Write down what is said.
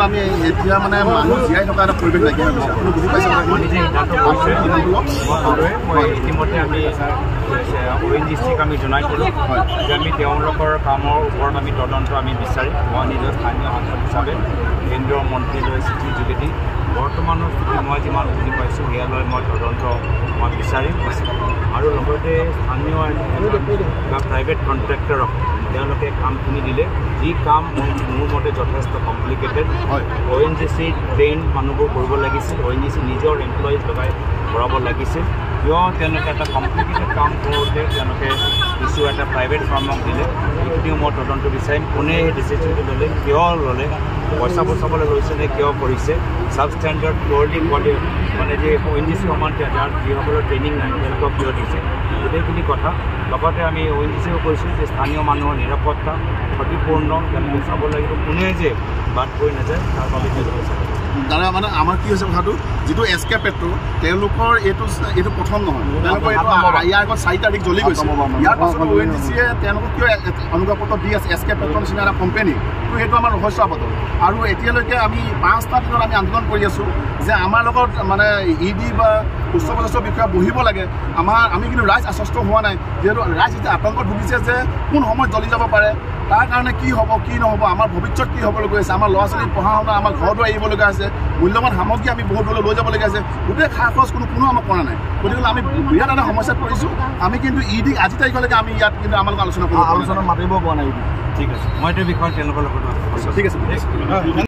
আমি এতিয়া মানে মানুহ জীয়াই থকা এটা পৰিৱেশ নাইকিয়া হৈ গৈছে। আপুনি বুজি পাইছে? মই নিজে সিদ্ধান্ত কৰিছোঁ। মই ইতিমধ্যে আমি অ' এন জি চিক আমি জনাই থ'লোঁ যে আমি তেওঁলোকৰ কামৰ ওপৰত আমি তদন্ত আমি বিচাৰিম। মই নিজৰ স্থানীয় সাংসদ হিচাপে কেন্দ্ৰীয় মন্ত্ৰীলৈ চিঠিৰ যোগেদি বৰ্তমানৰ স্থিতি মই যিমান বুজি পাইছোঁ, সেয়ালৈ মই তদন্ত মই বিচাৰিম। আৰু লগতে স্থানীয় বা প্ৰাইভেট কণ্ট্ৰেক্টৰক তেওঁলোকে কামখিনি দিলে, যি কাম মোৰ মতে যথেষ্ট কমপ্লিকেটেড। অ' এন জি চি ট্ৰেইন মানুহবোৰ কৰিব লাগিছিল, অ' এন জি চি নিজৰ এমপ্লয়িজ লগাই কৰাব লাগিছিল। কিয় তেওঁলোকে এটা কমপ্লিকেটেড কাম কৰোঁতে তেওঁলোকে কিছু এটা প্ৰাইভেট ফাৰ্মক দিলে, এইখিনিও মই তদন্ত বিচাৰিম। কোনে সেই ডিচিশ্যনটো ল'লে, কিয় ল'লে, পইচা বচাবলৈ লৈছে নে কিয় কৰিছে? ছাব ষ্টেণ্ডাৰ্ড, প'ৰলি কোৱালিটি, মানে যে অ' এন জি চি সমান যাৰ যিসকলৰ ট্ৰেইনিং নাই, তেওঁলোকক কিয় দিছে? গোটেইখিনি কথা। লগতে আমি অ' এন জি চিও কৈছোঁ যে স্থানীয় মানুহৰ নিৰাপত্তা ক্ষতিপূৰ্ণ তেওঁলোকে চাব লাগিব, কোনে যে বাদ পৰি নাযায় তাৰ বাবে তেওঁলোকে চাব লাগিব। দাদা, মানে আমাৰ কি হৈছে কথাটো, যিটো এছ কে পেট্ৰ' তেওঁলোকৰ এইটো প্ৰথম নহয়। তেওঁলোকৰ এইটো ইয়াৰ আগত 4 তাৰিখ জ্বলি গৈছে। ইয়াৰ পাছত অ' এন জি চিয়ে তেওঁলোকক কিয় অনুজ্ঞাপত্ৰ দি আছে এছ কে পেট্ৰ' নিচিনা এটা কোম্পানী? তো সেইটো আমাৰ ৰহস্য আপাতত। আৰু এতিয়ালৈকে আমি 5টা দিনত আমি আন্দোলন কৰি আছোঁ যে আমাৰ লগত মানে ইডি বা উচ্চ পদস্থ বিষয়া বহিব লাগে। আমি কিন্তু ৰাইজ আশ্বস্ত হোৱা নাই, যিহেতু ৰাইজ এতিয়া আতংকত ভুগিছে যে কোন সময়ত জ্বলি যাব পাৰে, তাৰ কাৰণে কি হ'ব কি নহ'ব, আমাৰ ভৱিষ্যত কি হ'বলৈ গৈ আছে। আমাৰ ল'ৰা ছোৱালী পঢ়া শুনা, আমাৰ ঘৰ দুৱাৰ এৰিবলগীয়া হৈছে, মূল্যৱান সামগ্ৰী আমি বহুত দূৰলৈ লৈ যাবলগীয়া হৈছে। গোটেই খা খৰচ কোনো আমাক কৰা নাই। গতিকে আমি বিৰাট এটা সমস্যাত পৰিছোঁ। আমি কিন্তু ইডি আজি তাৰিখলৈকে আমি ইয়াত কিন্তু আমাৰ লগত আলোচনা কৰিব আলোচনা মাতিব পৰা নাই। ঠিক আছে, মই এইটো বিষয়ত তেওঁলোকৰ লগত ঠিক আছে।